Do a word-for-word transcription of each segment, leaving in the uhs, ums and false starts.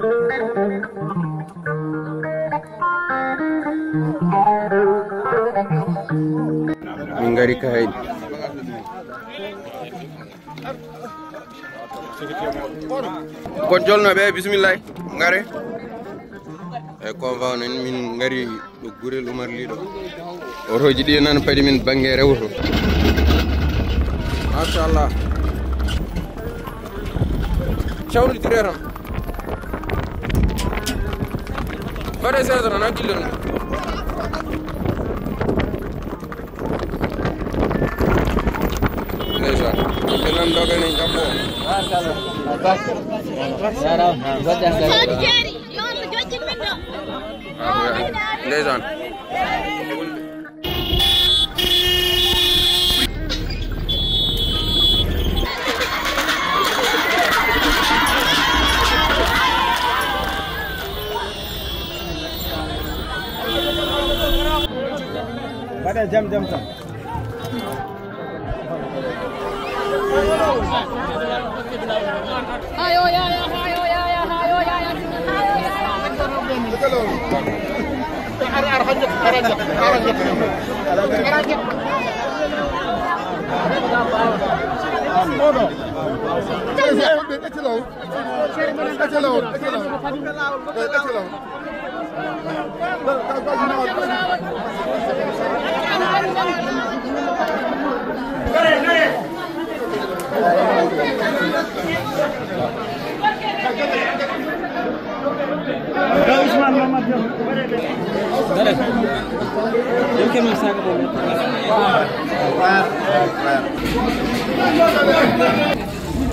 Min ngari Kaydi. Kon jolnoɓe, bismillah, ngare. E convoi o, nen min ngari ɗo Gurel Umar Liɗo. Otoji ɗi nan paɗi min bangge rewo to. Machallah. Cawlitire tan. Mbaɗe seeso tan, hakkille tan. Ndeysaan. Ɓe nan dogani jabbo. Ndeysaan. Mbaɗe jam jam tan.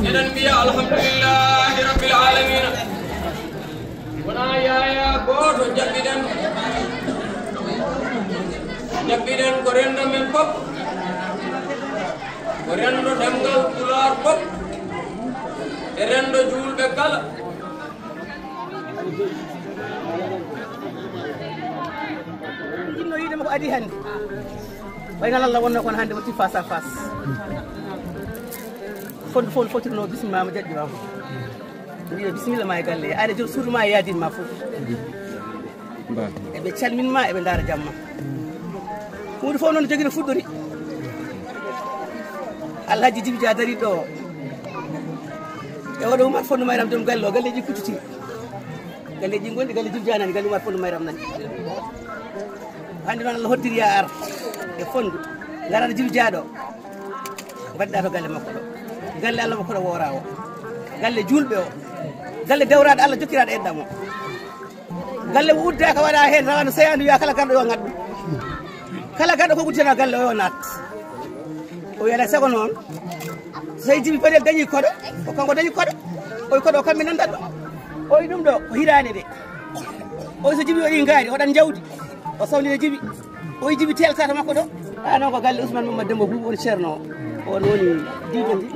Eɗen mbiya alhamdulillahi rabbil alamina. Wonaa yaaya gooto njaɓɓiɗen. Njaɓɓiɗen ko renndo men fof. Ko renndo ɗemngal Pulaar fof. E renndo juulɓe kala. Jinno yiide mo ko adii hannde. Waynal Allah wonno kono hannde wonti face à face. Fonndu fof no fotirnoo, bismimaama, jaɓɓimaama. Mbiɗo bisimilla ma e galle. Aɗa joom suudu ma e yaadin ma fof. Eɓe calmin ma, eɓe ndaara jam ma. Huunde fof noon jogino fuɗɗori. Alhaji Jibi Dia dari ɗo. E oɗo Umar Fondu Mayram joom galle o, galleji kucciti. Galleji gonɗi, galle Jibi Dia nani, galle Umar Fondu Mayram nani. Hannde noon Allah hoddiri ya ar e Fondu. Ngara Jibi Dia ɗo. Mbaɗɗa to galle makko ɗo. Galle Allah makko ɗo woora o. Galle juulɓe o. Galle dewraaɗo Allah jokkiraaɗo enɗam o. Galle o uddaaka waɗa heen rawane seyandu wiya kala garɗo yo ngaddu. Kala garɗo ko udditana galle o yo naat. O wiya alaa sago noon. So tawi Jibi Pelel dañi koɗo, ko kanko dañi koɗo. O wi koɗo o kamɓe nandat ɗum. O wi ɗum ɗo ko hiraande de. O wi so Jibi waɗi ngaari, o waɗan njawdi. O sawnina Jibi. O wi Jibi teelka to makko ɗo. Ano ko galle Ousmane Mamadou Demba Boubou woni ceerno o. On woni diido ndi.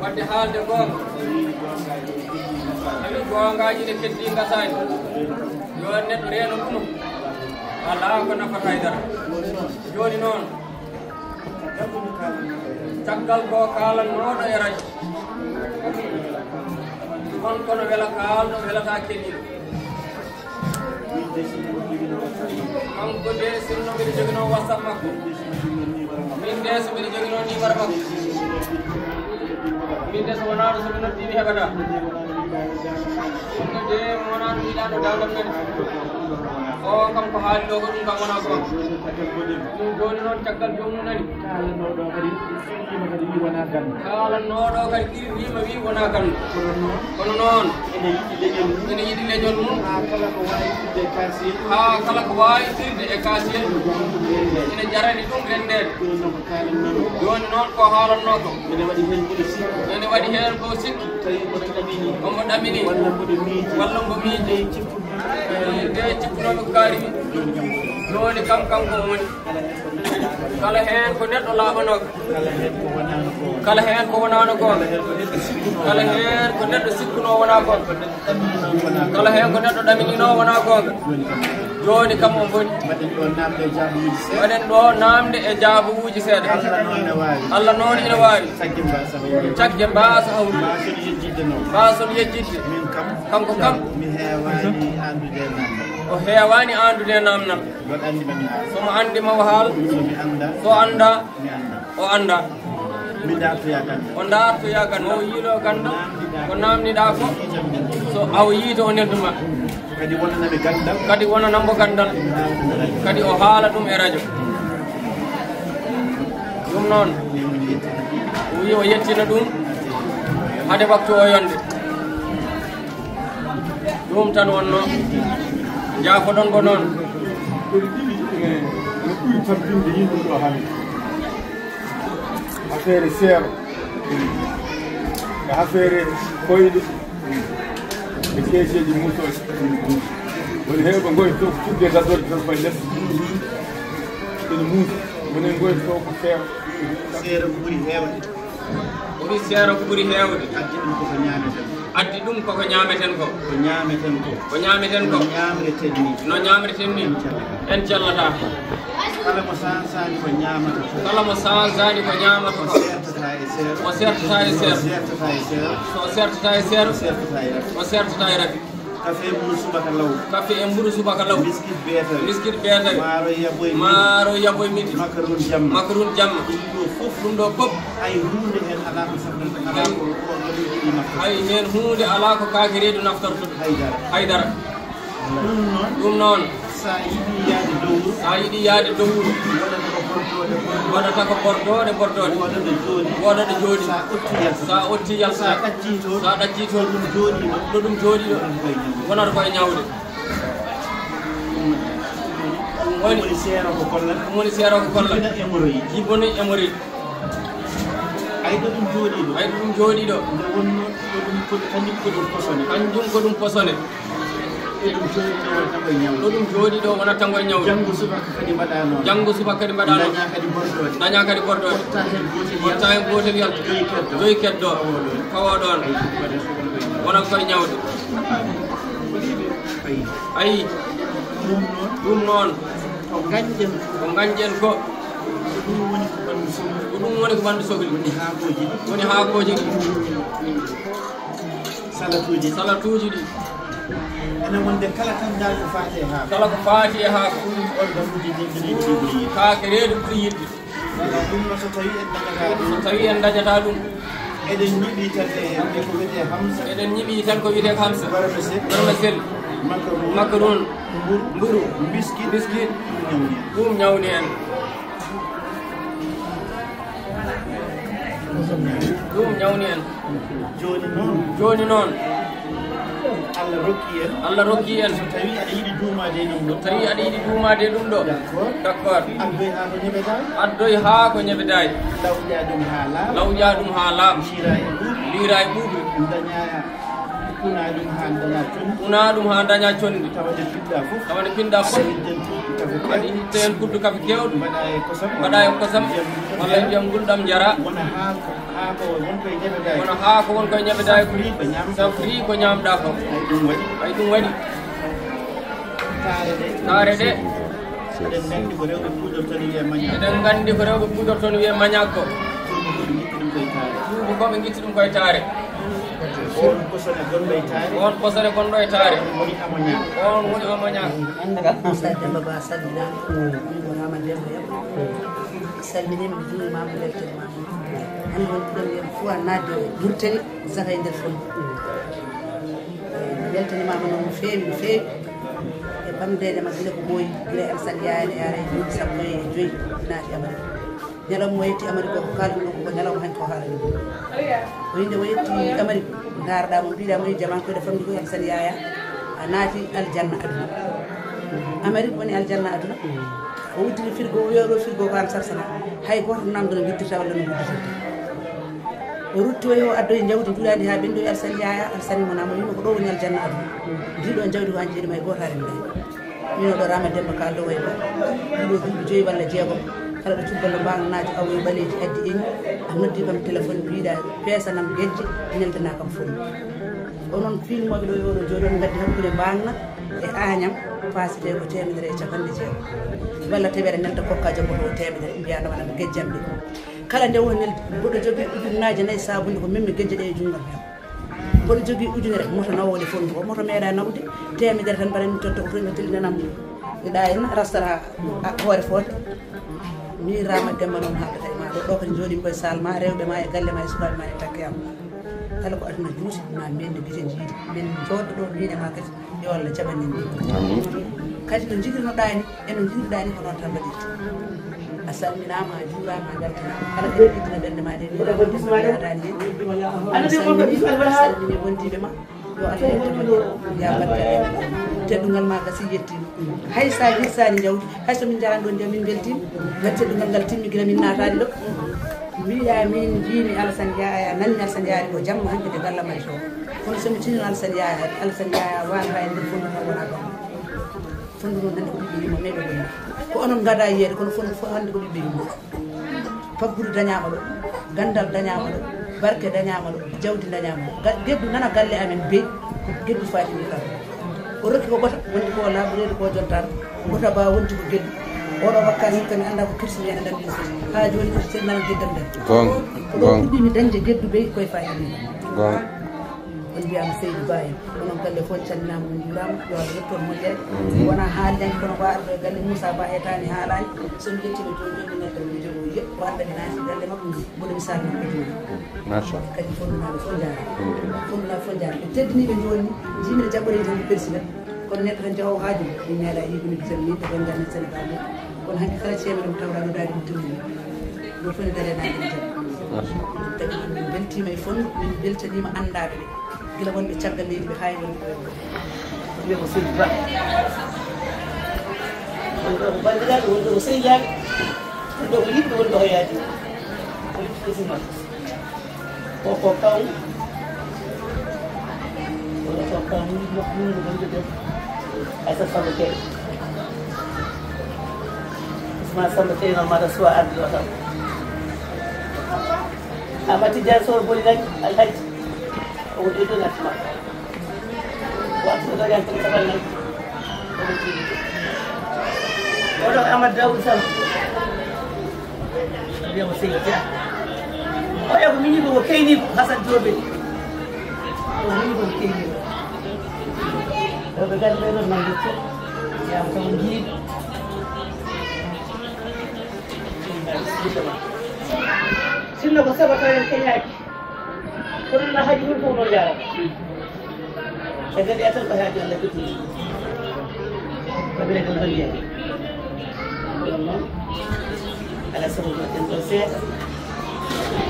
Wadde haalde goonga. Tawi goongaaji ne keddi ngasaani. Yo neɗɗo reeno ɗum. Alaa ko nafata e dara. Jooni noon. Caggal ko kaalannooɗo e rajo. On kono wela kaalɗo, welata keɗiiɗo. Kanko de, sinno mbiɗo joginoo WhatsApp makko. Min de, so mbiɗo joginoo numéro makko. Min de, so wonaa ɗo, so mi noddii mi heɓataa. Sinno de, mi wonaa ɗo yiɗaano dawlam nani. O kam ko haali ɗo ko ɗum kam wonaa goonga. Ɗum jooni noon caggal joomum nani. Kaalanooɗo kadi firliima kadi wi wonaa ganndo. Kaalanooɗo kadi firliima wi wonaa ganndo. Kono noon. Kono noon. Ene yiɗi leñol mum. Ene yiɗi leñol mum. Haa kala ko waawi firde e kaasiyel. Haa kala ko waawi firde e kaasiyel. Ene janngi ɗum. Arani ɗum renndeen. Jooni noon ko kaalannomi. Jooni noon ko haalannoo ko. Ene waɗi heen mboɗo sikki. Ene waɗi heen ko sikki. Tawi mboɗo ɗamini. Omo ɗamini. Walla mboɗo miiji. Walla mbo miiji. Nde cippuɗo. Nde cippunoomi ko kaari mi. Jooni kam kanko o woni. Kala heen ko neɗɗo laaɓanooka. Kala heen ko wonaano goonga. Kala heen ko wonaano goonga. Kala heen ko neɗɗo sikkunoo. Kala heen ko neɗɗo sikkunoo wonaa goonga. Kala heen ko neɗɗo ɗamininoo wonaa goonga. Jooni kam. Jooni kam on boni. Mbaɗen ɗo naamnde e jaabuuji seeɗa. Mbaɗen ɗo naamnde e jaabuuji seeɗa. Allah noon ina waawi. Allah noon ina waawi. Cagge mbaasa hawrude. Cagge mbaasa hawrude. Mbaason yejjitde noon. Mbaason yejjitde. Min kam. Kanko kam. Mi heewaani aandude e naamnal. O heewaani aandude e naamnal. Mboɗo anndi ma mi haal. Somo anndi ma o haal. So mi annda. So annda. Mi annda. O annda. Mi dartoya ganndal. O dartoya ganndal. O yiilo ganndal. Ko naamniɗaa ko. So awa yiita o neldu ma. Kadi wonana mi ganndal. Kadi wonana mbo ganndal. Kadi o haala ɗum e rajo. Ɗum noon. O wi o yettina ɗum. Hade waktu o yonde. Ɗum tan wonno. Njaafoɗon mbo noon. Koɗi ɗiɗi ene no ɓuri tampinde yimɓe ɗo hannde. Affaire seero e affaire koyɗe e keeseeji muusooji. Woni heewɓe ngoy to cudde daddorde tan koye les. Ene muusi. Woni ngoy to ko seero. Seero ko ɓuri heewde. Ɓuri seero ko ɓuri heewde. Addi ɗum koko ñaameten. Addi ɗum koko ñaameten ko. Ko ñaameten ko. Ko ñaameten ko. No ñaamreten ni. No ñaamreten ni. En cellata. En cellata. Kala mo sansaani ko ñaamata ko. Kala mo sansaani ko ñaamata ko. O sertata e seero. O sertata e seero. O sertata e seero. So o sertata e seero. O sertata e rafi. O sertata e rafi. Kafe e mburu subaka law. Kafe e mburu subaka law. Biskit beetawe. Biskit beetawe. Maaro yaboy midi. Maaro yaboy midi. Makarun jamma. Makarun jamma. Ɗum ɗo fof. Ɗum ɗo fof. Hay huunde heen alaa ko safnata, alaa ko, ko, ko ɗum yiɗi naftorto. Hay heen huunde alaa ko kaake reedu naftorto. Hay dara. Hay dara. Ɗum noon. Ɗum noon. So a yiɗi yahde dow wuro. So a yiɗi yahde dow wuro. Waɗata ko bordooɗe, bordooɗe. Waɗata ko bordooɗe, bordooɗe. Wooda ɗo jooɗi. Wooda ɗo jooɗi. So a otti yalta. So a otti yalta. So a ɗaccii toon. So a ɗaccii toon. Ɗo ɗum jooɗi ɗo. Ɗo ɗum jooɗi ɗo. Wonata ko e ñawde. Wonata ko e ñawde. Ɗum woni. Ɗum woni seero ko gollal. Ɗum woni seero ko gollal. Jibbina hémorroïde. Jibbina hémorroïde. Ay ɗo ɗum jooɗii ɗo. Ay ɗo ɗum jooɗii ɗo. Nde wonnoo ɗo ɗum ko, kanjum ko ɗum posone. Kanjum ko ɗum posone. Ɗo ɗum jooɗii ɗo wonata ko e ñawde. Ɗo ɗum jooɗii ɗo wonata ko e ñawde. Janngo subaka kadi mbaɗaa noon. Janngo subaka kadi mbaɗaa noon. Dañaa kadi bordooɗe. Dañaa kadi bordooɗe. Ɓotta heen gootel yalta. Ɓotta heen gootel yalta. Joyi keddo. Joyi keddo. Fawo ɗoon. Fawo ɗoon. Ay, waɗata ko e ñawde. Wonata ko e ñawde. Ay. Ay. Ɗum noon. Ɗum noon. Ko ngañɗen. Ko ngañɗen ko. Ko ɗum woni ko ɓanndu sohli. Ko ɗum woni ko ɓanndu sohli. Woni haakooji ɗi. Woni haakooji ɗi. Salatuuji ɗi. Salatuuji ɗi. Ene wonde kala tan daal ko faati e haako. Kala ko faati e haako. Ɗum on damuji ɗi ɓuri yiɗde. Kaake reedu ɓuri yiɗde. Walla ɗum no so tawi en dañataa ɗum. So tawi en dañataa ɗum. Eɗen ñiɓi tan e, e ko wiyetee hamsa. Eɗen ñiɓi tan ko wiyetee ko hamsa. Vermicelle. Vermicelle. Macaron. Macaron. Mburu. Mburu. Biskit. Biskit. Ɗum ñawni en. Ɗum ñawni en. Ɗum ñawni en. Jooni noon. Jooni noon. Allah rokki en. Allah rokki en. So tawi aɗa yiɗi duumaade e ɗum ɗo. So tawi aɗa yiɗi duumaade e ɗum ɗo. D'accord. D'accord. Addoy haa ko ñeɓeɗaa. Addoy haa ko ñeɓeɗaa. Lawƴaa ɗum haa laaɓa. Lawƴaa ɗum haa laaɓa. Liiraa e ɓuuɓri. Liiraa e ɓuuɓri. Dañaa, unaa ɗum haa dañaa conndi. Unaa ɗum haa dañaa conndi. Tawa nde pinɗaa fof. Tawa nde pinɗaa fof. Waɗi heen kuddu kafe keewɗo. Waɗi heen kuddu kafe keewɗo. Mbaɗaa e kosam. Mbaɗaa e kosam. Ndiyam gulɗam. Walla ndiyam gulɗam njaraa. Wona haa ko, haa ko won koye ñeɓeɗaa. Wona haa ko won koye ñeɓeɗaa. Safri ko ñaam-, safri ko ñaamɗaa ko. Ay ɗum waɗi. Ay ɗum waɗi. Taare ɗe. Taare ɗe. Eɗen nganndi ko rewɓe puudortoo no wiyee mañaak. Eɗen nganndi ko rewɓe puudortoo no wiyee mañaak ko. Tuuba ko ɓe ngitti ɗum koye taare. Tuuba ko ɓe ngitti ɗum koye taare. Oon posone gonɗo e taare. Oon posone gonɗo e taare. Oon woni ammoniaque. Oon woni ammoniaque. Moussa Demba Ba salminaama. Min ko Rama Demba Yam. Salminiima, mi juuriima, mi weltaniima. Hannde woni premier fois naatde Mauritanie, Zaga e nder Fouta. Mi weltaniima noon no feewi, no feewi. E ɓamdeede ma gila ko ɓooyi, gila Alassane Yaya ne yaara e duuɓi sappo e joy naati Amérique. Ñalawma o yetti Amérique o, ko kaalɗum ɗo ko ñalawma hanki o haalani ɗum. O innde o yetti Amérique, ndaarɗaa mo, mbiɗaa mo, "Jamaa ko eɗa famɗi ko Alassane Yaya, a naati aljanna aduna." Amérique woni aljanna aduna. O udditi firgo, o wiya ɗo firgo ko an sarsana. Hay gooto namdo no wittirta walla no wudditirta. O rutti o yahi o addoyi jawdi njuɗaandi haa ɓenndi o Alsani Yaya, Alsani mo naamo wiimo ko ɗo woni aljanna aduna. Ndi ɗo jawdi ko an jeeɗi ma hay gooto haa remdaani. Min o ɗo Rama Demba Kaldo way ɗo. Ɗiɗo duuɓi joyi walla jeegom. Kala ɗo cuggal no mbaanganaajo awoyi ɓaleeji addi eni. A noddi kam téléphone mbiɗa peesanam gejje, neldanaa kam fof. Onon filmooɓe ɗo yo ɗo jooɗi on ngaddi hakkunde mbaangna e Agnam paasete ko teemedere e capanɗe jeego. Walla tawi aɗa nelda kokka jombo ko teemedere mbiya nawanam gejjam ɗi. Kala nde woni nelde mboɗo jogii ujunnaaje nayi saabunnde ko memmi gejje ɗe e junngo am. Mboɗo jogii ujunere moto nawooɗe fonndu ko moto meeɗa nawde teemedere tan mbaɗa min totta ko toon no tellinanam mi ɗa en rastata hoore foote. Min Rama Demba noon haaldata e ma ɗo ɗo kadi jooɗimi koye salle ma rewɓe ma e galle ma e sukaaɓe ma e takke am. Kala ko aduna juuti ma mende gite jiidi min jooɗo ɗo min e ma kadi yo Allah jaɓan en ɗum. Kadi no jiɗirnoɗaa ni e no jiɗirɗaa ni ko noon tan mbaɗirta. A salminaama, a juuraama, a weltanaama. Kala ko yiɗi dina ɓernde ma de ni a salmini wondiiɓe ma. Yo Allah yettu ma ya barka e teddungal ma gasi yettiima. Hay sa hirsaani jawdi hay so min njaran ɗon de min mbeltiima. Ngati teddungal ngal timmi gila min naataani ɗo. Mbiɗa min njiimi Alassane Yaya, nanmi Alassane Yaya ko jamma hanki de galla may to. Kono so mi tinino Alassane Yaya, Alassane Yaya waano hay nder fondo tan wona ɗon. Fondo noon hannde ko ɓiɓɓe yumma meɗo ɗum. Ko onon ngada yiyeede kono fondo fof hannde ko ɓiɓɓe yumma. Faggudu dañaama ɗo, ganndal dañaama ɗo, barke dañaama ɗo, jawdi dañaama ɗo. Ga-, geddu nana galle amen bey, ko geddu Fatimata Kaba. O rokki ko ɓota, wondi ko laaɓureede ko jontaɗo. Ɓota ba wondi ko geddu. Oɗo wakka hikka mi annda ko kirsi mi ena nandi ɗum fof. Haa jooni ko sen nana geddam nden. Goonga, ko ɗo goonga. Puɗɗimi dañde geddu bey koye Fatimata. Goonga. On mbiyaama Seydou Ba en. Onon galle fof calminaama, on njuuraama, yo Allah yettu on moƴƴere. Wona haalde kono ko arɗo e galle Moussa Ba etaani haalaani. So mi ƴettiima jooni jooni mi nelda mi jogo yeɓ ko arɗo mi naati galle makko ndu. Mboɗo mi salmina ko jooni. Machallah. Kadi fondunaaɓe fof njaaraama. Fondunaaɓe fof njaaraama. Ɓe teddiniiɓe jooni ni, njiimi jaɓɓoreeji tan ɓe persi tan. Kono neɗɗo tan jahowo haaju mum, min meeɗa yiide mi gite am min, to bannge amen Sénégal ɗo. Kono hanki kala ceemeɗe mo tawɗa no daari ɗum tumini. Ɗo fof ne daari e naange jam. Kadi min mbeltiima e fondo, min mbeltaniima anndaaɓe ɓe. Gila wonɓe caggal leydi ɓe haa e wonɓe ɗo e wuro. Wiya ko Seydi Ba. Woni ɗo ko banndiraaɓe, woni ɗo ko sehilaaɓe, woni ɗo ko yiɗɓe, woni ɗo ko yaadi. Ko yiɗɓe ko sima. Ko ko kaw. Ko ko kaw ni mo ni mo bonde de. Ay sa Samba Kebe. Isma Samba Kebe no mata suwa ardi o tan. Amati Dia so boli nak Alhaji. O de do nak ma. Wa so do yan tan saban nak. Oɗo Amadou Daoud Sall. Mbiyamo Seydi Dia. Oya ko miñi ko keyni ko Hasan Jobe. Ko miñi ko keyni. Ɗo ɓe gari ɓe ɗon nande fof. Yam taw jiiɗi. Sinno ko saba tawen keñaaki. Kono na haji mum fof noon yaara. E gandi atal ko haji Allah ko tini. Ko bire ko bari yaara. Ɗum noon, alaa sago mbaɗɗen ɗo seeɗa.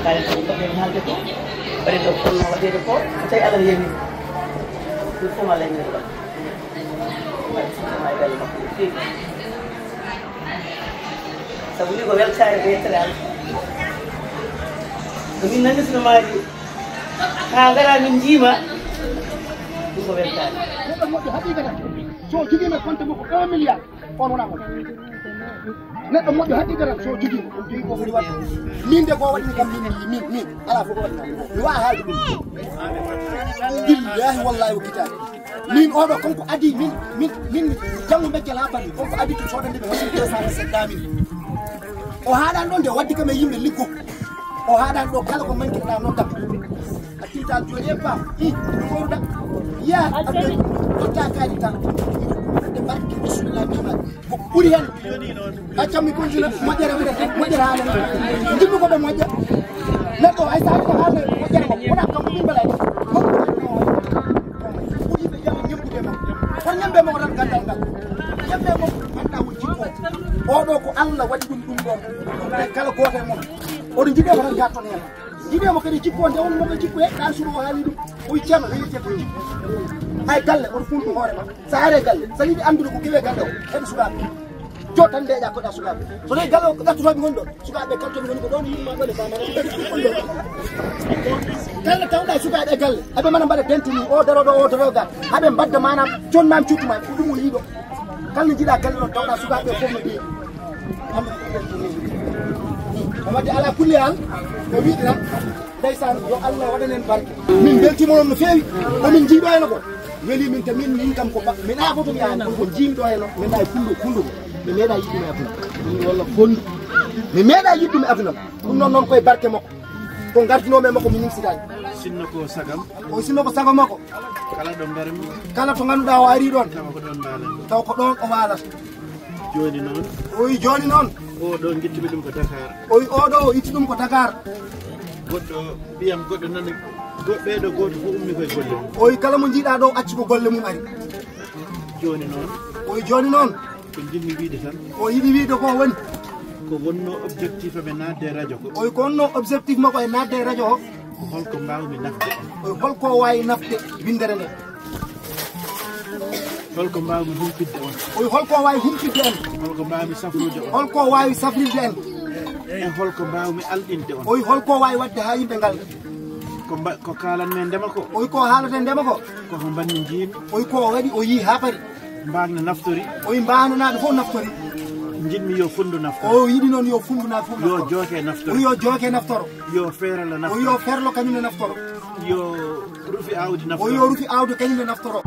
Kaalen ko mbaɗɗen haalde ko. Mbaɗen ɗo fonno waɗeede ko. So tawi Allah yewi. Ɗum fof ma Allah yewi. Mbaɗi fof ma e galle makko no feewi. Sabu ni ko weltaare ko yettere Allah. Ko min nanngitino maaji. Haa ngara min njiima. Ɗum ko weltaare. Neɗɗo moƴƴo haqiiqa tan. So o jogiima compte makko un milliard, on wonaa moƴƴo. Neɗɗo moƴƴo haqiiqa tan, so o jogiima, o jogii ko foti waɗde. Min de ko waɗi kam, min, min, min. Alaa fof ko waɗi kam. Mi waawaa haalde ɗum. Billaahi wallaahi o kitaani. Min oɗo kanko adi min, min, min janngo Mbeccal haa Paris, kanko adi to soodande ɓe machine deux cent vingt-sept mille. O haaɗani ɗon de o waddi kam e yimɓe liggo. O haaɗani ɗo kala ko manquinɗa noon kam. A tinta jooɗi e paam. I, no mawɗa. Ya, adde, ɗo taakaani tan. Adde barke Rasulullah Muhammad. Ko ɓuri hen. Accam mi continue moƴƴere, moƴƴere haala. Njimmi ko ɓe moƴƴa. Neɗɗo hay sa ko haala moƴƴere ko wona kam min bala. Ko yimɓe jaɓa ñebbude ma. Ko ñebbe ma ko tan gandal ngal. Ñebbe ma ko ganda won jikko. Oɗo ko Allah waɗi ɗum ɗum ɗon. Kala gooto e mon. Oɗo jiɗe ko tan gatton hen. Jiɗe mo kadi jikko nde won mo jikko e ɗan suɗo o haali ɗum. O ceerno wiyete ko jikko. Hay galle oɗo fulɓe hoore ma. Sa are galle, sa yiɗi anndude ko kewe galle o, heɗo sukaaɓe. Jotan ndeeƴa koɗa sukaaɓe. So tawi galle o ko ƴattotooɓe ngoni ɗon, sukaaɓe kaltoɓe ngoni ko ɗon yimma ɗon e bamana. Galle tawɗa sukaaɓe e galle. Aɓe mana mbaɗa dentini o daro ɗo, o daro ga. Haɓe mbadda mana con mam cuttu ma ko ɗum o yiɗo. Kala jiɗa galle ɗon tawɗa sukaaɓe fof no ɗi. Wadde ala kulli hal ko wiɗira. Ndeysaan, yo Allah waɗan en barke. Min mbeltiima noon no feewi. Ko min njiiɗo heno ko weli min, te min, min kam ko ba-, min haa foto mi yaani ko njiimi ɗo heno. Min nayi kullo kullo ko mi meeɗa yiɗɗum e aduna. Ɗum walla fondu mi meeɗa yiɗɗum e aduna. Ɗum noon, noon koye barke makko. Ko ngardunoomi e makko mi nimsitaani. Sinno ko sagam. O sinno ko sago makko. Kala ɗo ngarmi. Kala to ngannduɗaa o ari ɗoon. Tawa ko ɗoon mbaalan. Tawa ko ɗoon o waalata. Jooni noon. O wi jooni noon. O ɗo ngittumi ɗum ko Dakar. O wi o ɗo o itti ɗum ko Dakar. Goɗɗo, ɓiyam goɗɗo nani, go-, ɓeeɗo gooto fof ummi koye golle mum. O wi kala mo njiiɗaa ɗo acci ko golle mum ari. Jooni noon. O wi jooni noon. Ko njiɗmi wiide tan. O yiɗi wiide ko woni. Ko wonno objectif am e naatde e radio ko. O wi ko wonno objectif makko e naatde e radio o. Ko holko mbaawmi nafde on. O wi holko waawi nafde winndere nde. Holko mbaawmi humpitde on? O wi holko waawi humpitde en? Holko mbaawmi safrude on? Holko waawi safrirde en? E holko mbaawmi alɗinde on? O wi holko waawi waɗde haa yimɓe ngal? Ko mba-, ko kaalanmi e ndema ko? O wi ko haalata e ndema ko? Ko ko mbanmi njiimi. O wi ko o waɗi o yii haa pari. Mbaagna naftori. O wi mbaananaaɓe fof naftori. Njiɗmi yo funndu naftoro. O yiɗi noon yo funndu na fof naftoro. Yo jooke naftoro. O wi yo jooke naftoro. Yo feerlo naftoro. O wi yo feerlo kañum ne naftoro. Yo rufi aawdi naftoro. O yo rufi aawdi kañum ne naftoro.